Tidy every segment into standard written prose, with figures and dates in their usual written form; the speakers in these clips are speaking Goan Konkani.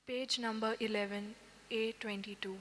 Page number 11, A22.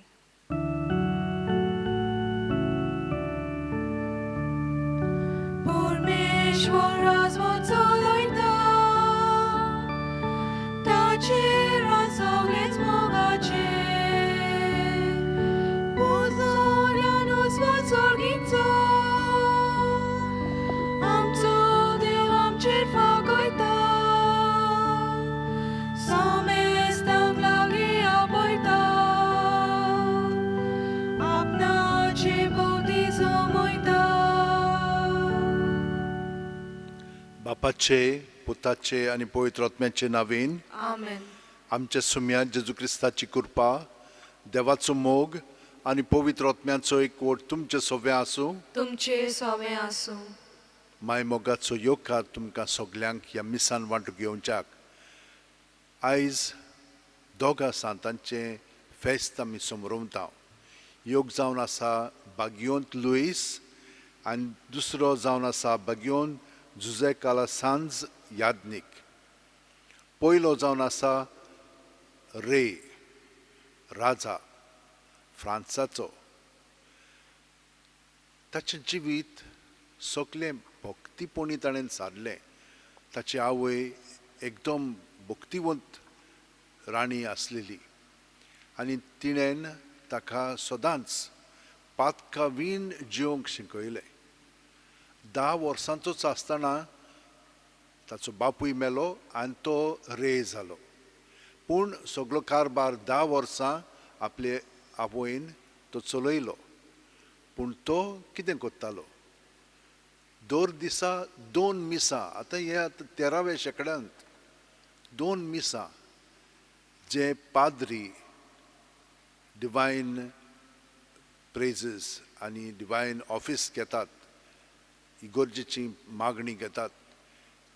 बापाचे, पुताचे आनी पवित्र आत्म्याचे नावेन आमेन. आमच्या सुम्या जेजू क्रिस्ताची कृपा, देवाचो मोग आनी पवित्र आत्म्याचो एकवट तुमचे सगळें आसूं. तुमचे सवे आसूं. माय मोगाचो येवकार तुमकां सगल्यांक ह्या मिसान वांटूंक घेवच्याक. आयज दोगा सांतांचें फेस्त आमी समरोवता. योग जावन आसा बागियोंत लुईस आनी दुसरो जावन आसा बागियोन जुजे कालासांज याज्ञीक. पयलो जावन आसा रे राजा फ्रांसाचो. ताचें जिवीत सगलें भक्तीपणी ताणें सारलें. ताची आवय एकदम भक्तिवंत राणी आसलेली आनी तिणें ताका सदांच पातकावीन जिवंक शिकयलें. 10 वर्सांचोच आसतना ताचो बापूय मेलो आनी तो रे जालो. पूण सगलो कारबार 10 वर्सां आपले आवयन तो चलयलो. पूण तो कितें करतालो, दर दिसा 2 मिसां, आतां हे आतां 13व्या शेंकड्यांत 2 मिसां जे पाद्री डिवायन प्रेजीस आनी डिवायन ऑफीस घेतात, इगोर्जेची मागणी घेतात,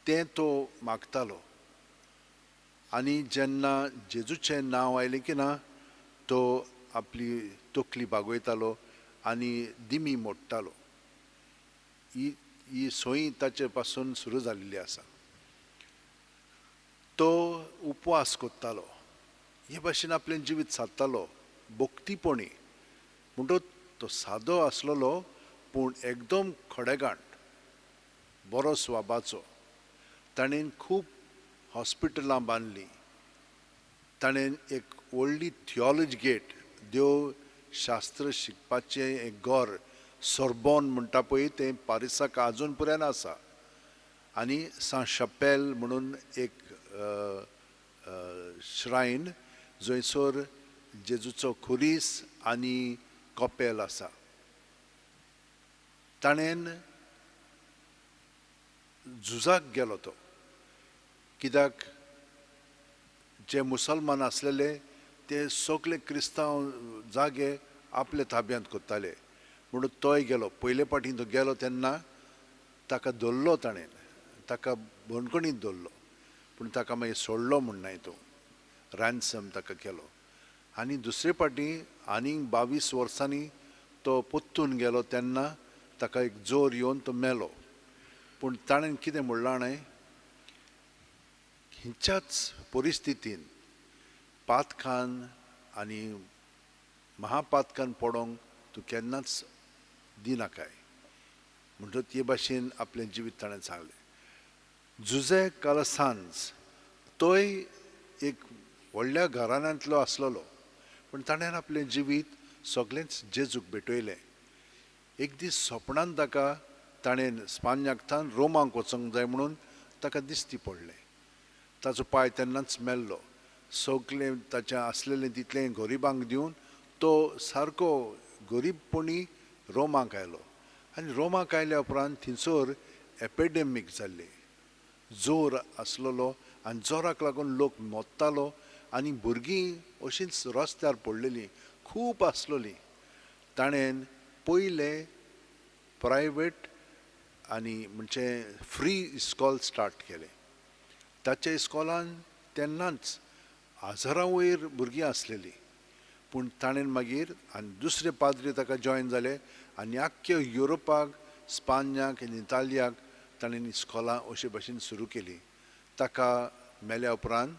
तें तो मागतालो. आनी जेन्ना जेजूचें नांव आयलें की ना, तो आपली तकली बागयतालो आनी दिमी मोडटालो. ही ही सोयी ताचे पासून सुरू जाल्ली आसा. तो उपवास करतालो. हे भाशेन आपलें जिवीत सादतालो भक्तीपणी. म्हणटच तो सादो आसलेलो पूण एकदम खडेगांठ, बरो स्वाबाचो. ताणें खूब हॉस्पिटलां बांदलीं. ताणें एक व्हडली थियोलॉजी गेट, देव शास्त्र शिकपाचें एक घर, सोर्बोन म्हणटा पळय, तें पारिसाक आजून पर्यंत आसा. आनी सांत शपेल म्हणून एक श्रायन जंयसर जेजूचो खुरीस आनी कपेल आसा. ताणें झुजाक गेलो तो, कित्याक जे मुसलमान आसलेले ते सगळे क्रिस्तांव जागे आपले ताब्यांत करताले. म्हणून तोय गेलो. पयले फावटी तो गेलो तेन्ना ताका धरलो ताणें, ताका बंदखणींत दवरलो. पूण ताका मागीर सोडलो म्हण नाय, तो रॅन्सम ताका केलो. आनी दुसरे फावटी आनीक 22 वर्सांनी तो परतून गेलो तेन्ना ताका एक जोर येवन तो मेलो. पूण ताणें कितें म्हणलां न्हय, हिच्याच परिस्थितीन पातकान आनी महापातकान पडोंक तूं केन्नाच दिनाकाय. म्हणटच हे भाशेन आपलें जिवीत ताणें सांगलें. जुजे कालासांज तोय एक व्हडल्या घराण्यांतलो आसलेलो, पूण ताणें आपलें जिवीत सगळेंच जेजूक भेटयलें. एक दीस सपनान ताका ताणें स्पान्याकतान रोमाक वचोंक जाय म्हणून ताका दिश्टी पडलें. ताचो पांय तेन्नाच मेल्लो. सगळें ताचें आसलेलें तितलें गरिबांक दिवन तो सारको गरीबपणी रोमाक आयलो. आनी रोमाक आयल्या उपरांत थंयसर एपिडेमीक जाल्ली, जोर आसलेलो आनी जोराक लागून लोक मोत्तालो आनी भुरगीं अशींच रस्त्यार पडलेलीं खूब आसलेलीं. ताणें पयलें प्रायवेट आनी म्हणजे फ्री इस्कॉल स्टार्ट केलें. ताच्या इस्कॉलान तेन्नाच हजारां वयर भुरगीं आसलेलीं. पूण ताणें मागीर आनी दुसरे पाद्री ताका जॉयन जाले आनी आख्ख्या युरोपाक, स्पान्याक आनी इतालियाक ताणें इस्कॉलां अशे भाशेन सुरू केलीं. ताका मेल्या उपरांत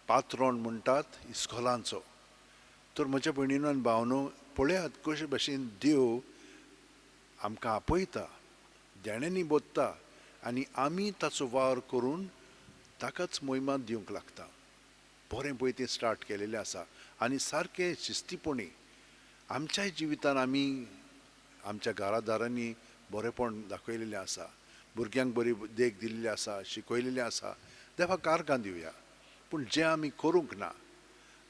पात्रोण म्हणटात इस्कोलांचो. तर म्हज्या भयणीनो आनी भावनो, पळयात कशे भशेन देव आमकां आपयता, देण्यांनी बोत्ता आनी आमी ताचो वावर करून ताकाच मोहिमा दिवंक लागता. बरें पळय तें स्टार्ट केलेलें आसा आनी सारकें शिस्तीपणी आमच्याय जिवितान आमी आमच्या घरादारांनी बरेंपण दाखयलेलें आसा, भुरग्यांक बरी देख दिल्ली आसा, शिकयलेलें आसा. देवाक कारकां दिवया. पूण जें आमी करूंक ना,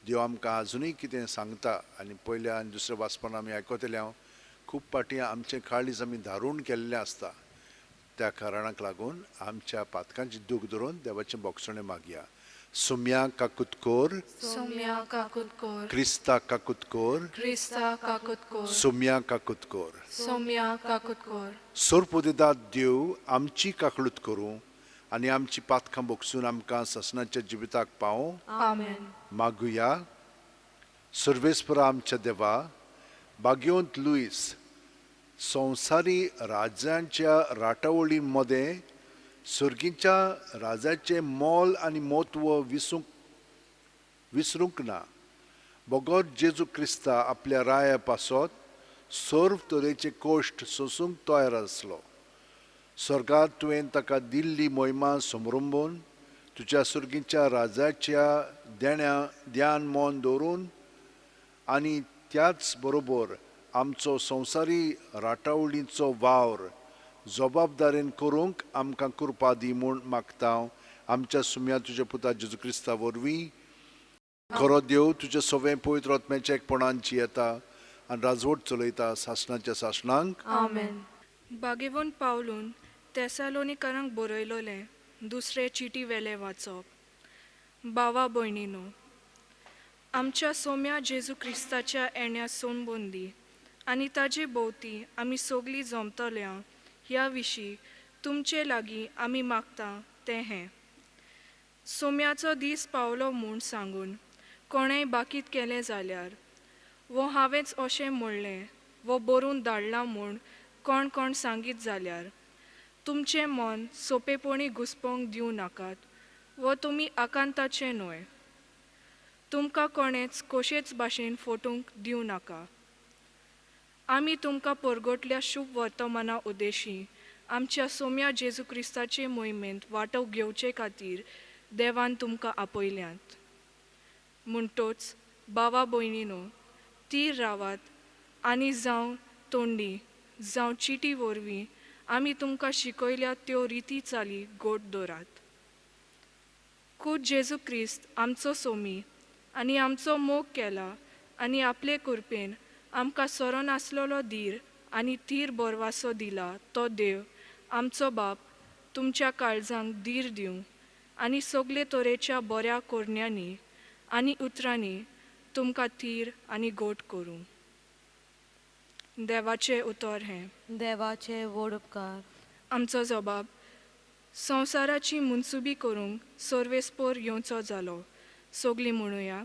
देव आमकां आजुनूय कितें सांगता. आनी पयल्या आनी दुसऱ्या वाचपान आमी आयकतले हांव, खूब फावटी आमचें काळीज आमी धारून केल्लें आसता. त्या कारणाक लागून आमच्या पातकांची दूख धरून देवाचें बोगसणें मागया. सुम्या काकुतकोर, सोम्या काकुतकोर, क्रिस्ता काकुतकोर, क्रिस्ता काकुतकोर, सोम्या काकुतकोर. सोम्या काकुतकोर. सोरपोदेदाद देव आमची काकळूत करूं आनी आमची पातकां बोगसून आमकां ससनाच्या जिविताक पावूं. आमेन. मागुया. सर्वेस्परा आमच्या देवा, बागेवंत लुईस संवसारी राज्यांच्या राटावळी मदें सर्गीच्या राजाचें मोल आनी म्हत्व विसरूंक ना, बगर जेजू क्रिस्ता आपल्या राया पासत सर्व तरेचे कश्ट सोंसूंक तयार आसलो. स्वर्गांत तुवें ताका दिल्ली मोहिमा समरंबून तुज्या सर्गीच्या राजाच्या देण्या ध्यान मन दवरून आनी त्याच बरोबर आमचो संवसारी राटावळीचो वावर जबाबदारेन करूंक आमकां कृपा दी म्हूण मागता आमच्या सुम्या तुज्या पुता जेजू क्रिस्ता वरवीं. खरो देव तुज्या सवें पवित्र आत्म्याच्या एकपणान जियेता आनी राजवट चलयता सासणाच्या सासणांक. आमेन. बागेवन पावलून तेसालोनिकारांक बरयलोलें दुसरे चिटी वेलें वाचप. बावा भयणीनो, आमच्या सोम्या जेजू क्रिस्ताच्या येण्या संबंदी आनी ताजे भोंवती आमी सगळीं जमतल्या ह्या विशीं तुमचे लागीं आमी मागता तें हें. सोम्याचो दीस पावलो म्हूण सांगून कोणेंय बाकीत केलें जाल्यार वो हांवेंच अशें म्हणलें वो बरोवन धाडलां म्हूण कोण कोण सांगीत जाल्यार तुमचें मन सोंपेपणी घुसपोंक दिवं नाकात वो तुमी आकांताचें न्हय. तुमकां कोणेंच कशेच भाशेन फटोवंक दिवं नाका. आमी तुमकां परगटल्या शुभ वर्तमाना उद्देशी आमच्या सोम्या जेजू क्रिस्ताचे मोहिमेंत वांटो घेवचे खातीर देवान तुमकां आपयल्यांत. म्हणटोच बावा भयणीनो, तीर रावात आनी जावं तोंडी जावं चिटी वरवीं आमी तुमकां शिकयल्या त्यो रिती चाली गोट दवरात. खूद जेजू क्रिस्त आमचो सोमी आनी आमचो मोग केला आनी आपले कृपेन आमकां सरोन आसलेलो धीर आनी थीर बरवासो दिला तो देव आमचो बाप तुमच्या काळजांक धीर दिवं आनी सगळे तरेच्या बऱ्या कोरण्यांनी आनी उतरांनी तुमकां थीर आनी गोट करूं. देवाचें उतर हें. देवाचे व्हड उपकार. आमचो जबाब संवसाराची मनसुबी करूंक सर्वेस्पोर येवचो जालो. सगळीं म्हणुया,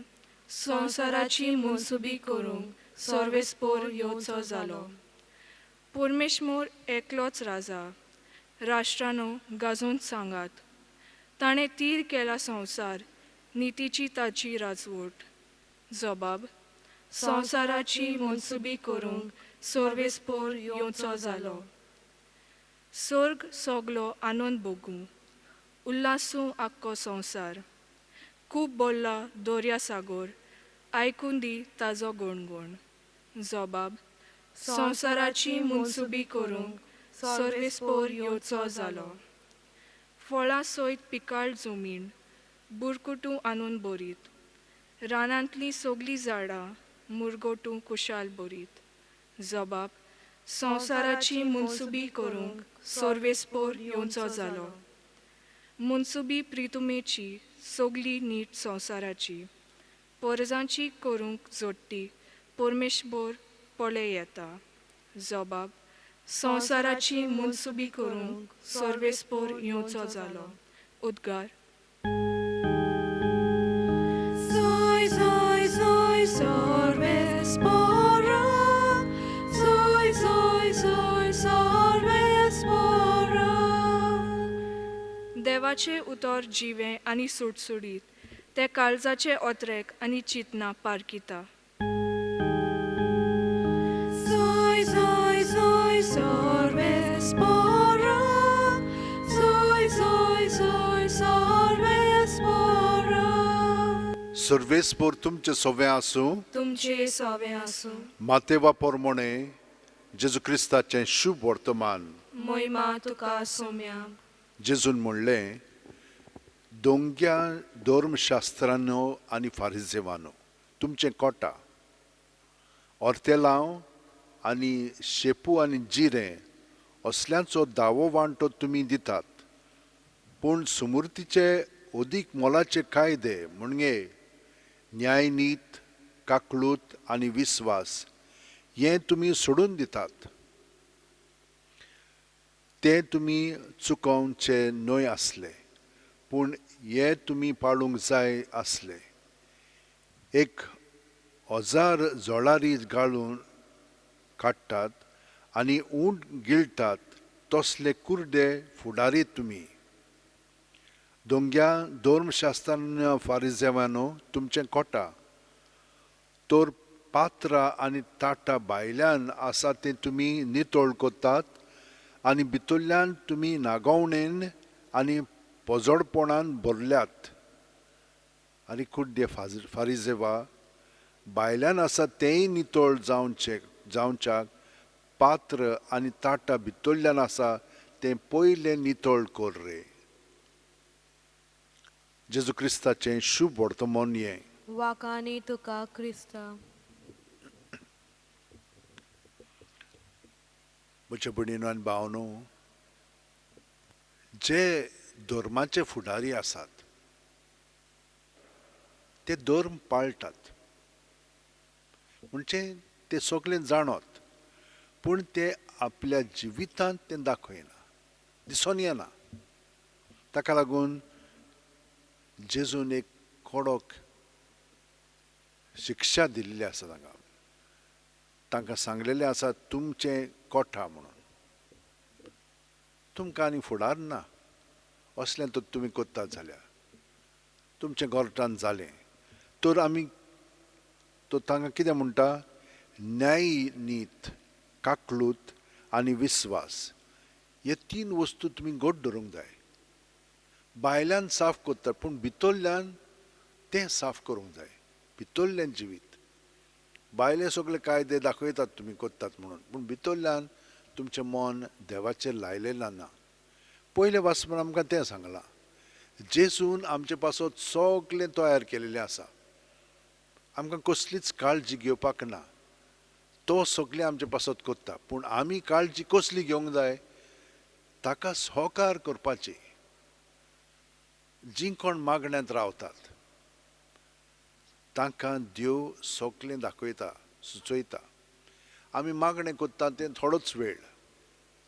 संवसाराची मनसुबी करूंक सर्वेस्पोर येवचो जालो. परमेश्वर एकलोच राजा, राष्ट्रानो गाजोवन सांगात, ताणें तीर केला संवसार, नितीची ताची राजवट. जबाब संवसाराची मनसुबी करूंक सर्वेस्पोर येवचो जालो. सर्ग सगलो आनंद भोगूं, उल्हासूं आख्खो संवसार. खूब बोल्ला दर्या सागोर, आयकून दी ताजो गणगण. जबाब संवसाराची मनसुबी करूंक सर्वेस्पोर येवचो जालो. फळां सयत पिकाळ जमीन, बुरकुटूं आनंद भरीत. रानांतलीं सगळीं झाडां मुरगोटूं कुशाल भरीत. जबाब संवसाराची मनसुबी करूंक सर्वेस्पोर येवचो जालो. मनसुबी प्रितुमेची सगळी नीट संवसाराची, परजांची करूंक जोडटी परमेश्वर पळय येता. जबाब संवसाराची मनसुबी करूंक सर्वेस्पोर येवचो जालो. उद्गार. Zoy, zoy, zoy, sorvespora. Zoy, zoy, zoy, sorvespora. देवाचें उतर जिवें आनी सुटसुटीत, ते काळजाचे ओतरेक आनी चिंतनां पारखिता. Soy, soy, soy, sorvespora. Soy, soy, soy, sorvespora. सर्वेस्पोर तुमचें सोवें आसूं. तुमचे सोवें आसूं. मातेवा पोरमोणे जेजू क्रिस्ताचें शुभ वर्तमान. मोहिमा तुका सोम्या. जेजून म्हणलें, दोंग्या धर्मशास्त्रांनो आनी फारिजेवानो, तुमचें कोटा ऑर्तेलांव आनी शेपू आनी जिरें असल्यांचो दावो वांटो तुमी दितात, पूण सुमूर्तीचे अदीक मोलाचे कायदे म्हणजे न्यायनीत, काकळूत आनी विस्वास हें तुमी सोडून दितात. ते तुमी चुकोवचे न्हय आसले, पूण हे तुमी पाळूंक जाय आसले. 1000 जळारी गाळून काडटात आनी उंट गिळटात तसले कुर्डे फुडारी तुमी. दोंग्या धर्मशास्त्रान फारिजेवानो, तुमचें कोटा तर पात्रां आनी ताटां भायल्यान आसा तें तुमी नितळ करतात आनी भितरल्यान तुमी नागोवणेन आनी पोजोडपणान भरल्यात. आनी कुड्डे फारिजेवा, भायल्यान आसा तेंय नितळ जावच्याक पात्र आनी ताटां भितरल्यान आसा तें पयलें नितळ कर रे. जेजू क्रिस्ताचें शुभ वर्तमान हें. वाकानी तुका क्रिस्ता. म्हज्या भयणीनो आनी भावनो, जे धर्माचे फुडारी आसात ते धर्म पाळटात, म्हणजे ते सगळे जाणत, पूण ते आपल्या जिवितांत तें दाखयना, दिसून येना. ताका लागून जेजून एक कडक शिक्षा दिल्ली आसा तांकां. तांकां सांगलेलें आसा, तुमचें कोठा म्हणून तुमकां आनी फुडार ना, असलें तर तुमी करतात जाल्यार तुमचें गोरटान जालें तर आमी तो तांकां कितें म्हणटा, न्याय नीत, काकळूत आनी विस्वास हे तीन वस्तू तुमी घट धरूंक जाय. भायल्यान साफ करतात पूण भितरल्यान तें साफ करूंक जाय. भितरल्यान जिवीत, भायले सगळे कायदे दाखयतात तुमी करतात म्हणून, पूण भितरल्यान तुमचें मन देवाचेर लायलें ना. पयलें वाचपण आमकां तें सांगलां, जेजून आमचे पासत सगळें तयार केलेलें आसा, आमकां कसलीच काळजी घेवपाक ना, तो सगळें आमचे पासत करता. पूण आमी काळजी कसली घेवंक जाय, ताका सहकार करपाची. जीं कोण मागण्यांत रावतात तांकां देव सगळें दाखयता, सुचयता. आमी मागणें करता तें थोडोच वेळ,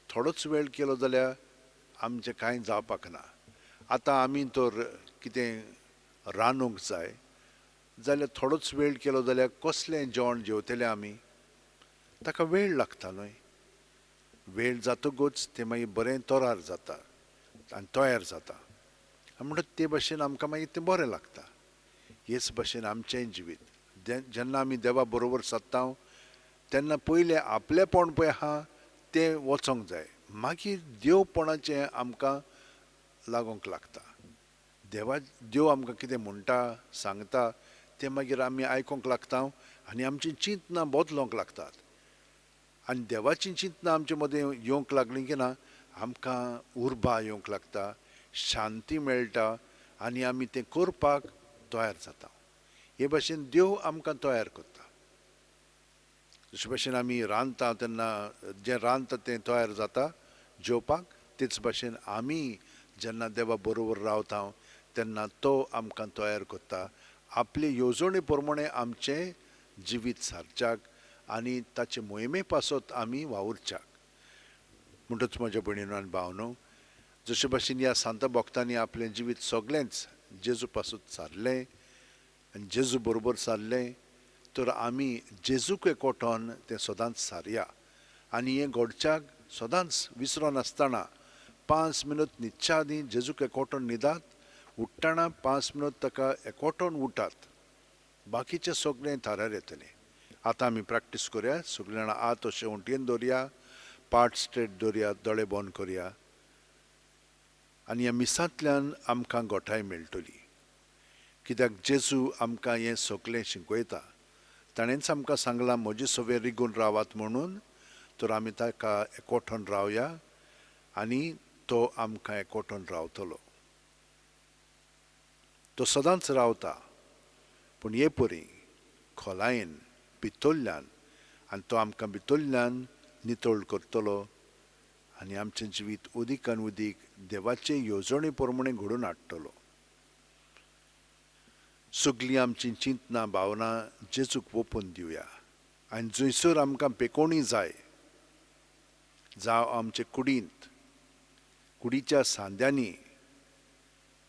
थोडोच वेळ केलो जाल्यार आमचें कांय जावपाक ना. आतां आमी तर कितें रांदूंक जाय जाल्यार थोडोच वेळ केलो जाल्यार कसलें जेवण जेवतलें आमी, ताका वेळ लागता न्हय. वेळ जातकूच तें मागीर बरें तोरार जाता आनी तयार जाता, म्हणटा ते भाशेन आमकां मागीर तें बरें लागता. हेच भाशेन आमचेंय जिवीत, जेन्ना आमी देवा बरोबर सादता तेन्ना पयलें आपलेपण पळय आहा तें वचोंक जाय, मागीर देवपणाचें आमकां लागोंक लागता. देव आमकां कितें म्हणटा सांगता तें मागीर आमी आयकोंक लागता आनी आमचीं चिंतनां बदलोंक लागतात. आनी देवाचीं चिंतनां आमचे मदें येवंक लागलीं की ना आमकां उर्बा येवंक लागता, शांती मेळटा आनी आमी तें करपाक तयार जाता. हे भाशेन देव आमकां तयार करता. जशे भाशेन आमी रांदता तेन्ना जें रांदता तें तयार जाता जेवपाक, तेच भाशेन आमी जेन्ना देवा बरोबर रावता तेन्ना तो आमकां तयार करता आपले येवजणे प्रमाणे आमचें जिवीत सारच्याक आनी ताचे मोहिमे पासत आमी वावुरच्याक. म्हणटच म्हज्या भयणीनो आनी भावनो, जशे भाशेन ह्या सांता भक्तांनी आपलें जिवीत सगळेंच जेजू पासत सारलें आनी जेजू बरोबर सारलें, तर आमी जेजूक एकवटोन तें सदांच सारया आनी हें घडच्याक सदांच विसरोन आसतना 5 मिनट न्हिदच्या आदीं जेजूक एकवटोन न्हिदात, उठ्ठना 5 मिनट ताका एकवटोन उठात, बाकीचें सगळें थारार येतलें. आतां आमी प्रॅक्टीस करुया. सगळीं जाणां आत अशें उंटयेन दवरया, पाट स्ट्रेट दवरया, दोळे बंद करुया आनी ह्या मिसांतल्यान आमकां गोठाय मेळटली. कित्याक जेजू आमकां हें सगळें शिकयता. ताणेंच आमकां सांगलां म्हजे सवें रिगून रावात म्हणून. तर आमी ताका एकवटोन रावया आनी तो आमकां एकवटोन रावतलो. तो सदांच रावता, पूण हे परी खोलायेन भितरल्यान, आनी तो आमकां भितरल्यान नितळ करतलो आनी आमचें जिवीत उदीक आनी उदीक देवाचे येवजणे प्रमाणे घडोवन हाडटलो. सगळीं आमचीं चिंतनां भावनां जेजूक ओपून दिवया आनी जंयसर आमकां पेकोवणी जाय, जावं आमचे कुडींत, कुडीच्या सांद्यांनी,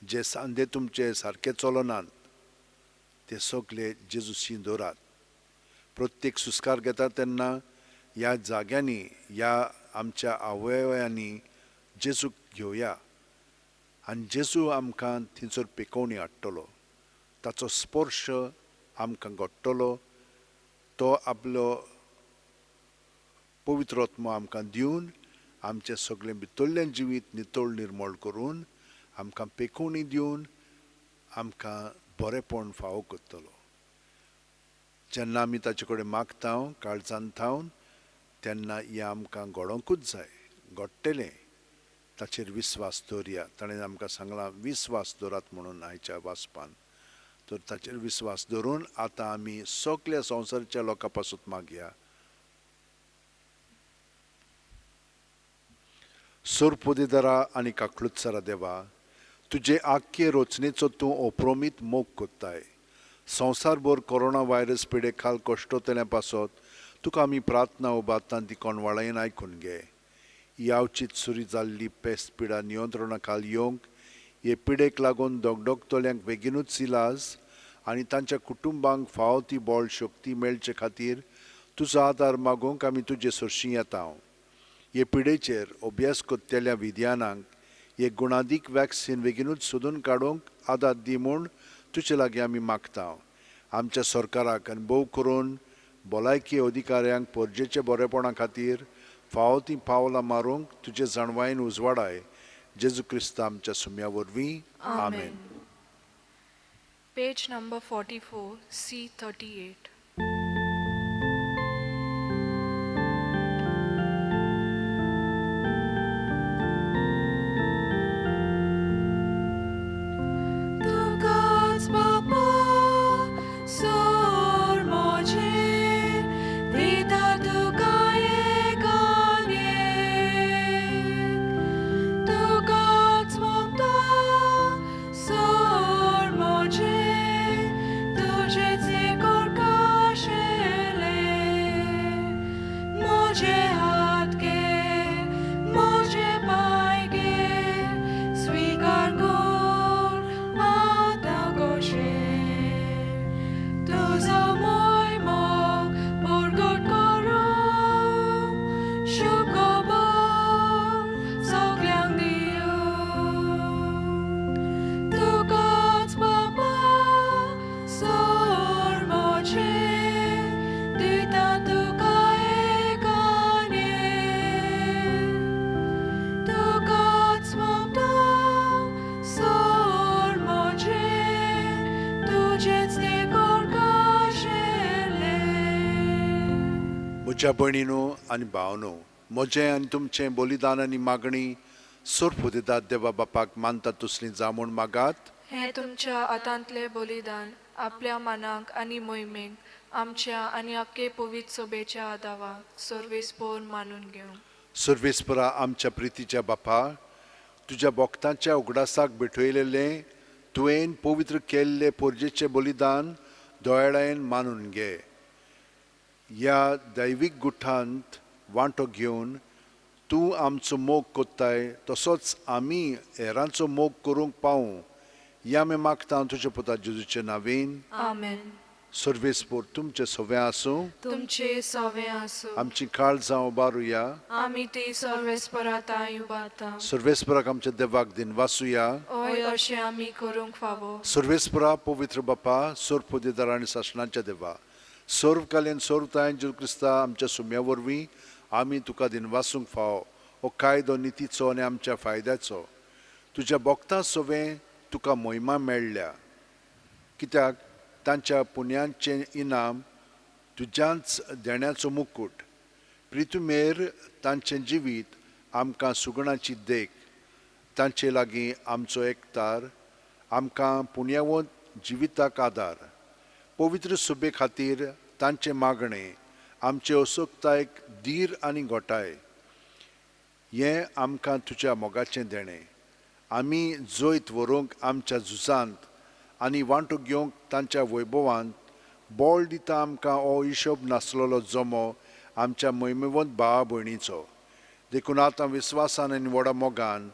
जे सांदे तुमचे सारके चलनात ते सगळे जेजूशी दवरात. प्रत्येक सुस्कार घेता तेन्ना ह्या जाग्यांनी, ह्या आमच्या अवयवांनी जेजूक घेवया आनी जेजू आमकां थंयसर पेकोवणी हाडटलो. ताचो स्पर्श आमकां घडटलो. तो आपलो पवित्र आत्मो आमकां दिवन आमचें सगळें भितरलें जिवीत नितळ निर्मळ करून आमकां पेकोवणी दिवन आमकां बरेंपण फावो करतलो. जेन्ना आमी ताचे कडेन मागता काळजान थावन तेन्ना हें आमकां घडोवंकूच जाय, घडटलें. ताचेर विस्वास दवरया. ताणें आमकां सांगलां विस्वास दवरात म्हणून आयच्या वाचपान. तर ताचेर विस्वास दवरून आतां आमी सगल्या संवसाराच्या लोकां पासून मागया. सोरपोदेदारा आनी काकळुत्सरा देवा, तुजे आख्खे रचनेचो तूं अप्रमीत मोग कोत्ताय. संवसारभर कोरोना व्हायरस पिडे खाल कश्टोतल्या पासत तुका आमी प्रार्थना उबारता ती कोणवाळायेन आयकून घे. ही आवचीत सुरी जाल्ली पेस्त पिडा नियंत्रणा खाल येवंक, हे पिडेक लागून दगदगतल्यांक बेगीनूच इलाज आनी तांच्या कुटुंबांक फावो ती बळ शक्ती मेळचे खातीर तुजो आदार मागूंक आमी तुजे सरशीं येता. हे पिडेचेर अभ्यास करतल्या विज्ञानांक हे गुणादीक वॅक्सिन बेगीनूच सोदून काडूंक आदार दी म्हूण तुजे लागीं आमी मागता. आमच्या सरकाराक आनी भोव करून भलायकी अधिकाऱ्यांक परजेचे बरेपणा खातीर फावो तीं पावलां मारूंक तुजे जाणवायेन उजवाडाय. जेजू क्रिस्त आमच्या सुम्या वरवीं, आमेन. Page number 44, C 38. म्हज्या भयणीनो आनी भावनो, म्हजें आनी तुमचें बलिदान आनी मागणी सोरफुदेदात देवा बापाक मानता तसली जा म्हूण मागात. हें तुमच्या हातांतलें बलिदान आपल्या मनाक आनी मोहिमेक आमच्या आनी आख्खे पवित्र सोबेच्या आदावाक सर्वेस्पोर मानून घेवं. सर्वेस्परा आमच्या प्रितीच्या बापा, तुज्या भक्तांच्या उगडासाक भेटयलेलें तुवें पवित्र केल्ले पोरजेचें बलिदान दोळ्यान मानून घे. ह्या दैवीक गुठांत वांटो घेवन तूं आमचो मोग कोत्ताय तसोच आमी हेरांचो मोग करूंक पावूं ह्या आमी मागता तुज्या पुता जेजूचे नांवेन, आमेन. सर्वेस्पोर तुमचें सवें आसूं. तुमचे सवें आसूं. आमची काळजां उबारुया. आमी ती सर्वेस्परा तांय उबारता. सर्वेस्पराक आमच्या देवाक दिनवासुया. हय, अशें आमी करूंक फावो. सर्वेस्परा, पवित्र बापा, सर्व आनी सासणाच्या देवा, सर्वकालीन सर्वतायन जेजू क्रिस्ता आमच्या सुम्या वरवीं आमी तुका दिनवासूंक फावो. हो कायदो नितीचो आनी आमच्या फायद्याचो. तुज्या भक्तां सवें तुका मोहिमा मेळ्ळ्या, कित्याक तांच्या पुण्यांचें इनाम तुज्याच देण्याचो मुकूट. प्रितुमेर तांचें जिवीत आमकां सुगणाची देख, तांचे लागीं आमचो एकतार, आमकां पुण्यावंत जिविताक आदार. पवित्र सुबे खातीर तांचें मागणें आमचे असोकतायक धीर आनी घोटाय. हें आमकां तुज्या मोगाचें देणें. आमी जैत व्हरूंक आमच्या झुजांत आनी वांटो घेवंक तांच्या वैभवांत बळ दिता आमकां हो हिशोब नासलेलो जमो आमच्या मोहिमेवंत भावा भयणीचो. देखून आतां विस्वासान आनी व्हडा मोगान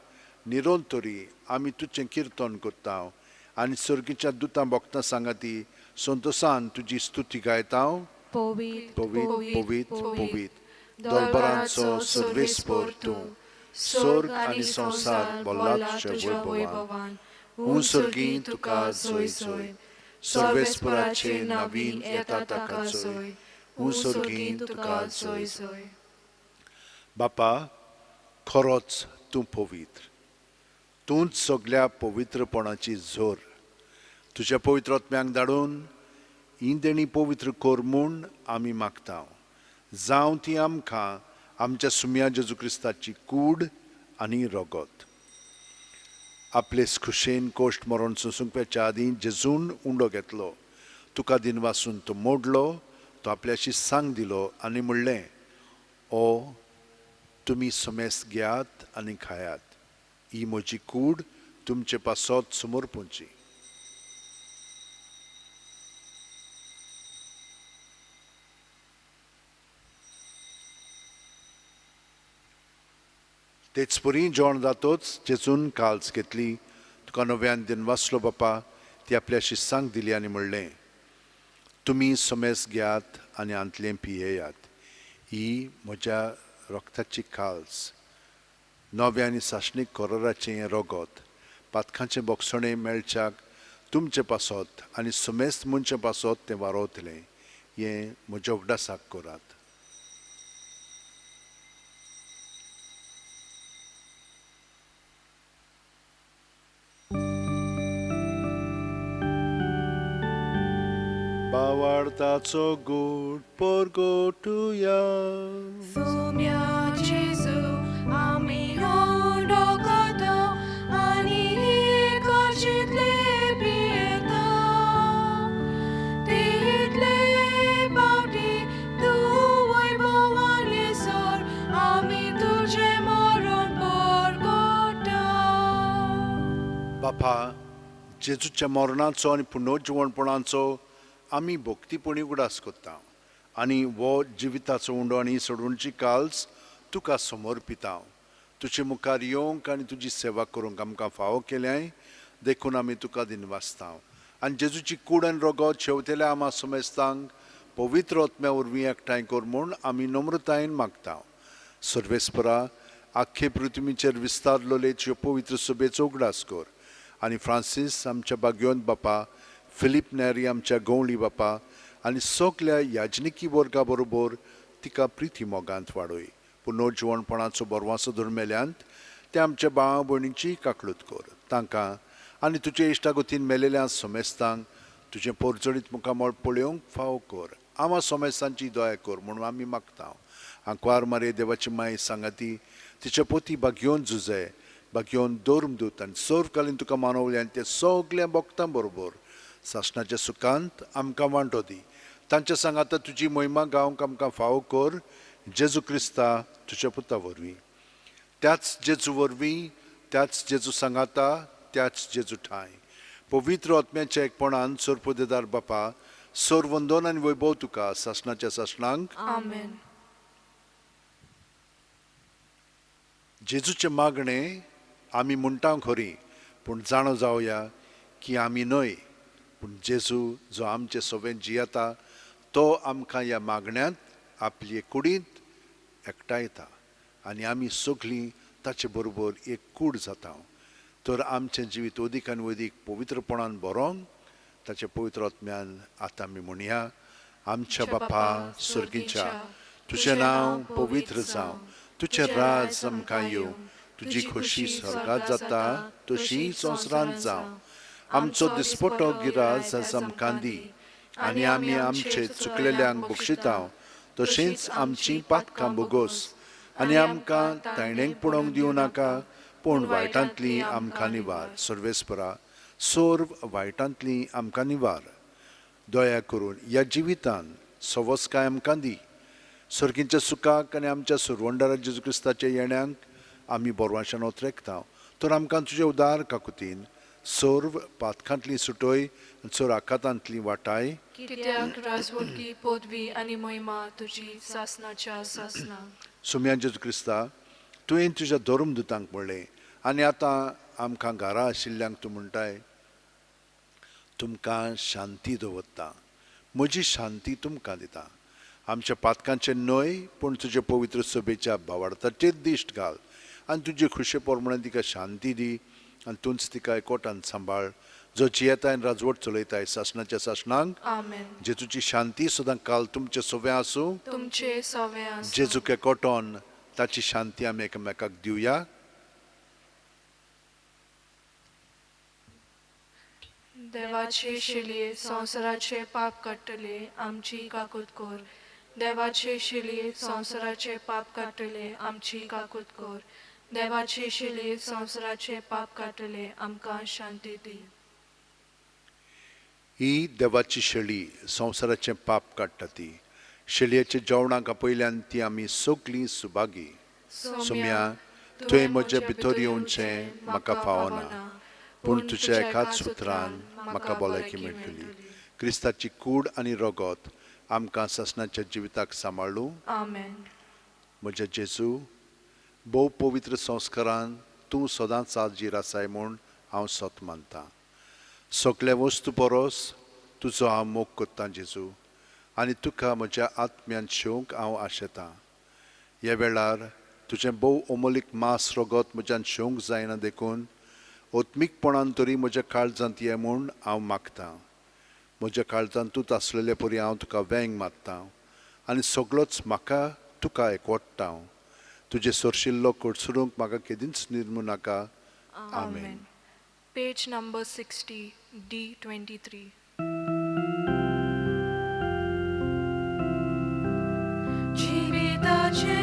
निरंतरी आमी तुजें किर्तन करता आनी सर्गीच्या दुतां भक्तां सांगाती संतोसान तुजी स्तुती गायता. पवित्र, पवित्र, पवित्र, पवित्र दरबारांचो सर्वेस्पर तूं, स्वर्ग आनी संवसार भरला तुज्या वैभवान. हूं सर्गी तुका जोय जोय, सर्वेस्पराचे नवीन येता ताका जोय, हूं सर्गी तुका जोय जोय. बापा, खरोच तूं पवित्र, तूंच सगल्या पवित्रपणाची जोर. तुज्या पवित्र आत्म्यांक धाडून ही देणी पवित्र कर म्हूण आमी मागता. जावं ती आमकां आमच्या सुम्या जेजू क्रिस्ताची कूड आनी रगत. आपले खुशेन कोश्ट मरण सोंसूंकच्या आदीं जेजून उंडो घेतलो, तुका दिनवासून तो मोडलो, तो आपल्याशी सांग दिलो आनी म्हणलें, ओ तुमी समेस्त घेयात आनी खायात, ही म्हजी कूड तुमचे पासत समर्पूंची. तेच परी जेवण जातोच जेजून काल्स घेतली, तुका नव्यान दिनवासलो बापा, ती आपल्याशी सांग दिली आनी म्हणलें, तुमी समेस्त घेयात आनी आंतलें पियेयात, ही म्हज्या रक्ताची काल्स, नव्या आनी सासणीक कराराचें हें रगत, पातकांचें बोगसणें मेळच्याक तुमचें पासत आनी समेस्त मनशां पासत तें वारोवतलें. हें म्हज्या उगडासाक करात. बावार्थाचो गूट परगटुया. सोम्या जेजू आमी उंडो खाता आनी एकाशितले पियेता, तितले पावटी तूं वैभवान येसर आमी तुजें मरण परगटा. बापा, जेजूच्या मरणाचो आनी पुनर्जिवणपणाचो आमी भक्तीपणी उगडास करता आनी हो जिविताचो उंडो आनी सोडवणची काल्स तुका समर्पिता. तुजे मुखार येवंक आनी तुजी सेवा करूंक आमकां फावो केल्याय, देखून आमी तुका दिनवासता. आनी जेजूची कूड आनी रगत शेवतेल्या आमा समेस्तांक पवित्र आत्म्या वरवीं एकठांय कर म्हूण आमी नम्रतायेन मागता. सर्वेस्परा, आख्खे पृथ्वीचेर विस्तारलेले तुज्यो पवित्र सभेचो उगडास कर आनी फ्रांसीस आमच्या बाग्योन बापा, फिलीप नेरी आमच्या गवळी बापा आनी सगल्या याजनिकी वर्गा बरोबर तिका प्रिती मोगांत वाडय. पुनर्जिवणपणाचो बरवासो धरून मेल्यांत ते आमच्या भावा भयणींची काकळूत कर. तांकां आनी तुजे इश्टागतीन मेलेल्या समेस्तांक तुजें पोरजडीत मुखामळ पळोवंक फावो कर. आमा समेस्तांची दया कर म्हणून आमी मागता. आंकवार मारे देवाची माय सांगाती, तिच्या पोती बागयोन जुजे, बागयोन धर्मदूत आनी सर्वकालीन तुका मानवले आनी ते सगल्या भक्तां बरोबर सासणाच्या सुखांत आमकां वांटो दी. तांच्या सांगाता तुजी मोहिमा गावंक आमकां फावो कर, जेजू क्रिस्ता तुज्या पुता वरवीं. त्याच जेजू वरवीं, त्याच जेजू सांगाता, त्याच जेजू ठांय पवित्र आत्म्याच्या एकपणान सर्वपदेदार बापा, सर्वंदन आनी वैभव तुका सासणाच्या सासणांक. आमेन. जेजूचें मागणें आमी म्हणटा खरी, पूण जाणो जावया की आमी न्हय पूण जेजू जो आमचे सवें जियेता तो आमकां ह्या मागण्यांत आपले कुडींत एकठांयता आनी आमी सगळीं ताचे बरोबर एक कूड जाता. तर आमचें जिवीत अदीक आनी अदीक पवित्रपणान बरोवंक ताचे पवित्र आत्म्यान आतां आमी म्हणया. आमच्या बापा सर्गीच्या, तुजें नांव पवित्र जावं, तुजें राज आमकां येवं, तुजी खोशी स्वर्गांत जाता तशी संवसारांत जावं. आमचो दिसपटो गिराज आज आमकां दी आनी आमी आमचे चुकलेल्यांक बक्षिता तशेंच आमची पातकां भोगोस आनी आमकां तायणेक पडोवंक दिवं नाका, पूण वायटांतली आमकां निवार. सर्वेस्परा, सर्व वायटांतली आमकां निवार. दया करून ह्या जिवितान सवसकाय आमकां दी. सर्गीच्या सुखाक आनी आमच्या सुरवंडारा जेजू क्रिस्ताच्या येण्यांक आमी बोरवाशान ओतरेकता. तर आमकां तुजे उदार काकुतीन सर्व पातकांतली सुटय आनी सर्व आकातांतली वाटाय. कित्याक राजवटकी पदवी आनी महिमा तुजी सासनाच्या सासना. सोम्या जेजू क्रिस्ता, तुवें तुज्या धर्मदुतांक म्हणलें आनी आतां आमकां घरा आशिल्ल्यांक तूं म्हणटाय, तुमकां शांती दवरता, म्हजी शांती तुमकां दिता. आमच्या पातकांचें न्हय पूण तुजे पवित्र सभेच्या भावार्थाचेर दिश्ट घाल आनी तुजे खुशे प्रमाणे तिका शांती दी आनी तूंच तिका एकवटान सांबाळ, जो जियेताय आनी राजवट चलयताय सासणाच्या सासणांक. आमेन. जेजूची शांती सदां काल तुमचे सवें आसूं. तुमचे सवें आसूं. जेजूक एकवटोन ताची शांती आमी एकामेकाक दिवया. देवाचे शिलये संवसाराचे पाप काडटले आमची काकूत कर. देवाचे शिलये संवसाराचे पाप काडटले आमची काकूत कर. देवाचे शिलये संवसाराचे पाप काडटले आमकां शांती दी. ही देवाची शेळी संवसाराचें पाप काडटा. ती शेळयेच्या जेवणाक आपयल्यान ती आमी सगळीं सुभागी. सोम्या, तुवें म्हजे भितर येवचें म्हाका फावना, पूण तुज्या एकाच उतरान म्हाका भलायकी मेळटली. क्रिस्ताची कूड आनी रगत आमकां सासणाच्या जिविताक सांबाळूं. आमेन. म्हज्या जेजू, भोव पवित्र संस्कारान तूं सदांच हाजीर आसाय म्हूण हांव सत मानतां. सगल्या वस्तू परस तुजो हांव मोग करतां जेजू, आनी तुका म्हज्या आत्म्यान शेवंक हांव आशेतां. ह्या वेळार तुजें भोव अमोलीक मांस रगत म्हज्यान शेवंक जायना, देखून आत्मीकपणान तरी म्हज्या काळजांत ये म्हूण हांव मागतां. म्हज्या काळजांतूच आसलेले परी हांव तुका वेंग मारतां आनी सगळोच म्हाका तुका एकवटता. तुजें सरशिल्लो कडसरूंक म्हाका केदींच निर्मू नाका. आमेन. Page number 60, D23. जिविताचे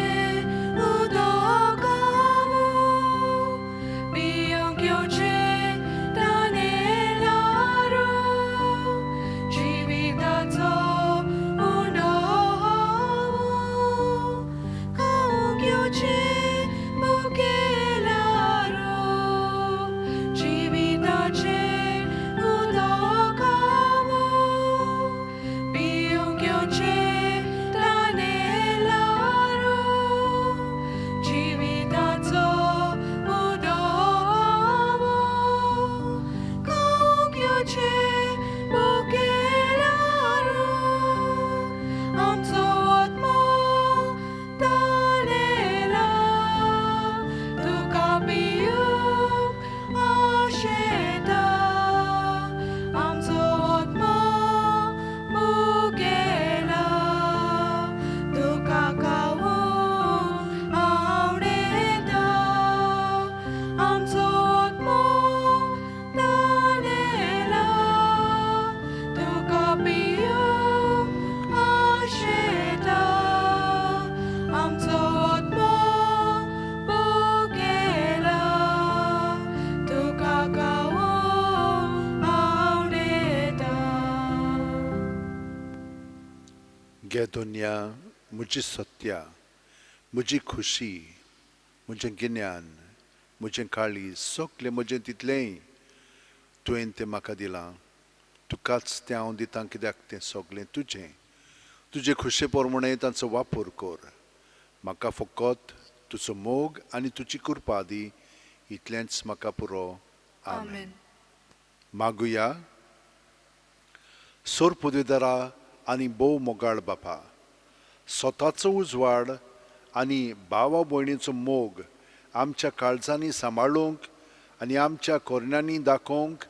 उदक पिवंक येवचें तानेलारो, जिविताचो उंडो खावंक येवचें मुखेलारो, जिविताचें उदक पिवंक येवचें तानेलारो, जिविताचो उदो खावंक येवचें मुखेलारो, आमचो आत्मो तानेला तुका पिवंक आशेता, आमचो आत्मो मुखेला तुका खावंक आवडटा, आमचो आत्मो तानेला तुका पिवंक आशेता, आमचो आत्मो मुखेला तुका खावंक आवडटा. गे दुनिया, म्हजी सत्या, म्हजी खुशी, म्हजें गिन्यान, म्हजें काळीज, सगलें म्हजें तितलेंय तुवें तें म्हाका दिलां. तुकाच तें हांव दितां, कित्याक तें सगलें तुजें. तुजे खुशे प्रमाणे तांचो वापर कर. म्हाका फकत तुजो मोग आनी तुजी कृपा दी, इतलेंच म्हाका पुरो. आमेन. आमेन. मागुया. सोरपुदेदारा आनी भोव मोगाळ बापा, सोताचो उजवाड आनी भावा भयणीचो मोग आमच्या काळजांनी सांबाळूंक आनी आमच्या कोरण्यांनी दाखोवंक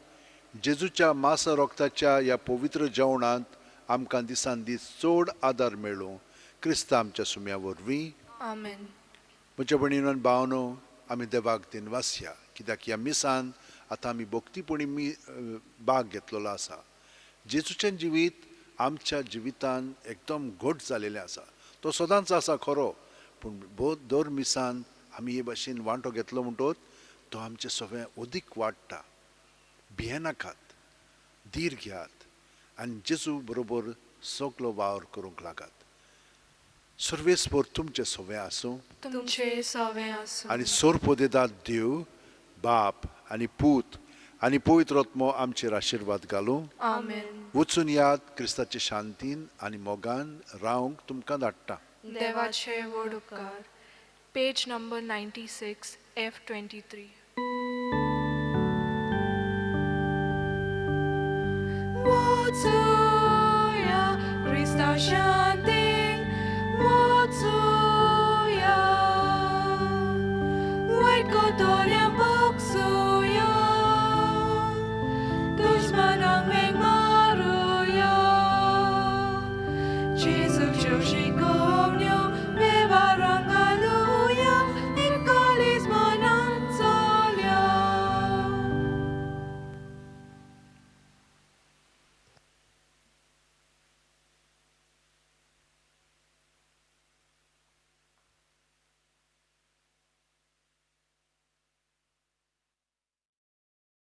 जेजूच्या मासा रोगताच्या ह्या पवित्र जेवणांत आमकां दिसान दीस चड आदार मेळूं, क्रिस्ता आमच्या सुम्या वरवीं. आमेन. म्हज्या भयणीनो आनी भावनो, आमी देवाक दिनवासया कित्याक ह्या मिसान आतां आमी भक्तीपणी मी भाग घेतलेलो आसा. जेजूचें जिवीत आमच्या जिवितान एकदम घट जालेलें आसा. तो सदांच आसा खरो, पूण भोव दर मिसान आमी हे भाशेन वांटो घेतलो म्हणटोच तो आमचें सगळें अदीक वाडटा. भियेनाकात, धीर घेयात आनी जेजू बरोबर सगलो वावर करूंक लागात. सर्वेस्पर तुमचें सगळें आसूं, तुमचे सवें आसूं. आनी सोरपोदेदाद देव बाप आनी पूत आनी पवित्र आत्मो आमचेर आशिर्वाद घालूं. आमेन. वचून याद क्रिस्ताचे शांतीन आनी मोगान रावंक तुमकां धाडटा. देवाचे व्हड उपकार. Page number 96, F 23. वचूया क्रिस्ता शांतीन वचूया, वायट कोतोल्या बोगसूया, दुश्मनाक मेग मारुया, जेजू जोशी.